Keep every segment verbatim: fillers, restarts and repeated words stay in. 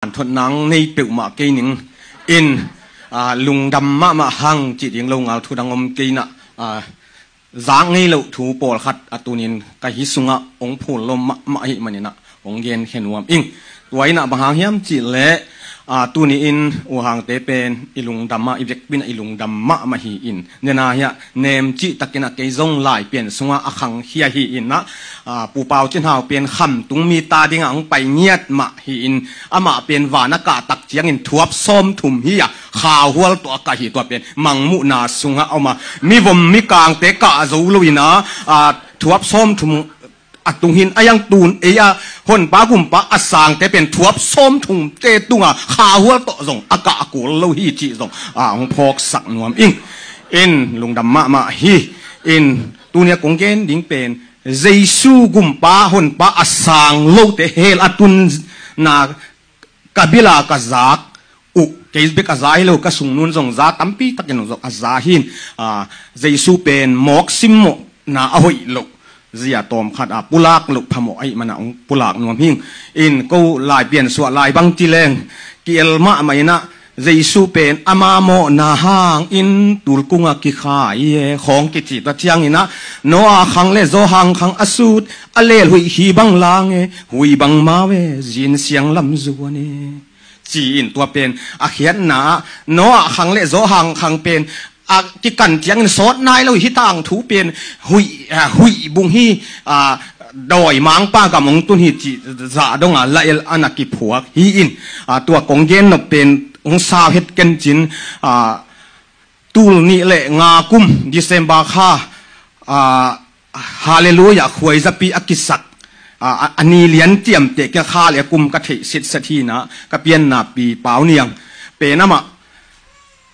hanthot nang nei peuhmah kei ning in, aa, lungdam mahmah hang cih ding lo ngal thu dang om kei inah, aa, zak ngei loh thu pawlkhat a tunin ka hi sungah hong phul lo mahmah ahih maninah hong genkhia nuam ing. Tua inah bang hang hiam cih leh, aa, tuni-in U Hangte pen i lungdam ah, i vekpi inah i lungdam mahmah hi in, nena hiah nem cihtakin a kei zong Laipian sungah a khangkhia hi inah, aa, Pu Pau Cin Hau pen Khamtung mi ta dingah hong pai ngiat mah hi in, amah pen van a kah tak ciangin thuap sawmthum hi a, khauhual tawh a kah hi. Tua pen mangmuhna sungah a om a, mivom mikangte kah zo lo inah, aa, thuap sawmthum a tung hi in, a hiang tun ei a Honpa Gumpa a sangte pen thuap sawmthumte tungah khauhual tawh zong a kah a kul lo hi cih zong, aa, hong phawksak nuam ing. In lungdam mahmah hi. In tuni a kong gen ding pen Jesu Gumpa Honpa a sang lote hell a tunna ka bil a ka zak uh, kei bek a za hi lo, ka sungnun zong za tampi takin zong a za hi in, aa, Jesu pen mawk simmawhna a hoih loh zia tawmkhat a pulak loh phamawh ahih manah hong pulak nuam hi ing. In ko Laipian suah lai bang ci leng ki-el mahmah inah Jesu pen ama mawhna hangin tulkung a kikhai e khawng kici. Tua cianginah Noah khang le Johan khang a sut a lel huih hi bang lang e, huih bang mau e, zin siang lam zuan e, ci-in tua pen a khiatna ah Noah khang le Johan khang pen a kikan ciangin sawt nai lo hi. Hih tangthu pen huih, ah, huih bung hi, ah, dawimangpa gam hong tun hi cih zah donga la-el a na kiphuak hi in, ah, tua kong gen nop pen hong sau het kencin, ah, tul nih le nga kum December kha, ah, Halleluiah khuaizapi a kisak, ah, a, a ni lian ciamteh kei kha le a kum ka theih sitset hi inah ka pianna pi Pau Niang pen amah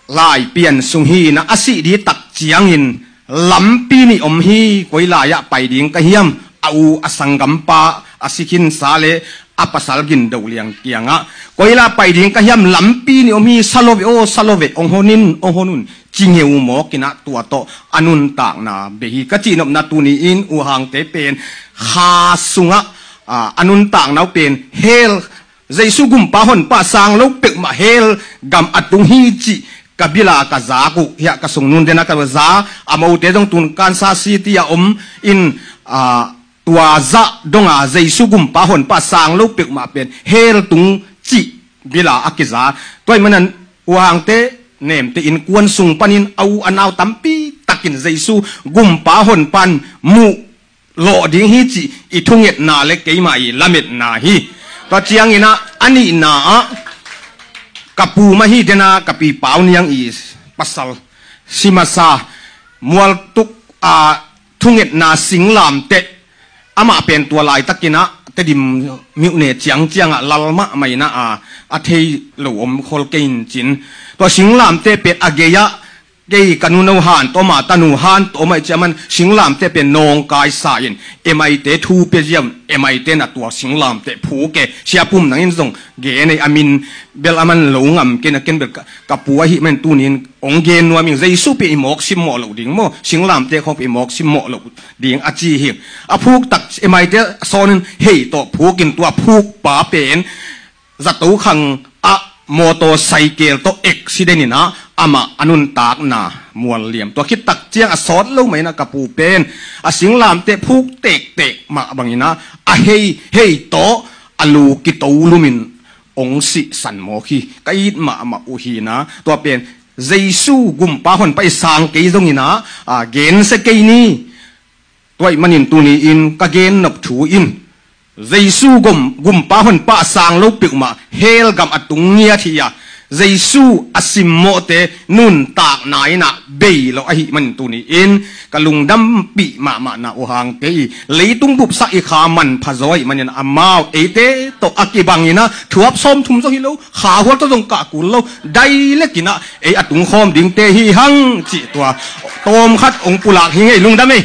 Laipian sung hi inah a sih ding tak ciangin lampi nih om hi. Koi lai-ah pai ding ka hiam? A u a sanggampa a si khinsa le a pasal Gin Do Liang kiangah koi lai pai ding ka hiam, lampi nih om hi, sa lo ve aw, sa lo ve, hong hon in, hong hon un, ci ngeu mawk inah tua tawh a nuntakna bei hi. Ka cihnopna tuni-in U Hangte pen kha sungah, aa, a nuntakna uh pen hell, Jesu Gumpa Honpa sang lo peuhmah hell gam a tung hi cih ka bil a ka zak uh hiah ka sungnun dena ka za, a mote zong tun Kansas City a om in, aa, tua zah donga Jesu Gumpa Honpa sang lo peuhmah pen hell tung cih bil a a kiza. Tua ahih manin U Hangte nemte innkuan sung panin a u a nau tampi takin Jesu Gumpa Honpa in muh lawh ding hi cih i thungetna le keimah i lametna hi. Tua cianginah a nihna ah ka pu mah hi dena ka pi Pau Niang i pasal si masa mualtuk, aa, thungetna singlamteh, amah pen tua laitakinah Tedim myone ciangciangah lal mahmah inah, aa, a thei lo om khol kei in cin. Tua singlamteh pen a gei-ah kei ka nuno han tawh om a, tanu han tawh om a, i ciah man singlamteh pen nawngkaisa in M I T thu pia ziau in, M I T na tua singlamteh phuk e. Sia Pum Nang in zong gen ei, a min bel a man lo ngam kei na, ken bel ka, ka pu ahih man tunin hong gen nuam ing. Jesu pen i mawk simmawh loh ding maw, singlamteh khawng pen i mawk simmawh loh ding a ci hi. A phuk tak M I T sawn in hei tawh phuk in, tua phukpa pen zato khang ah motorcycle tawh accident inah amah a nuntakna mual liam. Tua khit tak ciang a sawt lo mah inah ka pu pen a singlamteh phuk tektek mah banginah a hei, hei tawh a lu kito lumin hong sihsan mawk hi. Ka it mahmah uh hi inah tua pen Jesu Gumpa Honpa i sang kei zonginah, aa, gensia kei ni. Tua ahih manin tuni-in ka gen nop thu in Jesu gum, Gumpa Honpa a sang lo peuhmah hell gam a tung ngiat hi a, Jesu a simmawhte nuntakna inah bei lo ahih manin tuni-in ka lungdampih mahmahna U Hangte i leitung bupsak i kha manpha zaw ahih manin amau eite tawh a kibanginah thuap sawmthum zaw hi lo, khauhual tawh zong kah kul lo, dai lekinah ei a tungkhawm dingte hi hang cih tua tawmkhat hong pulak hi ing ei. Lungdam ei.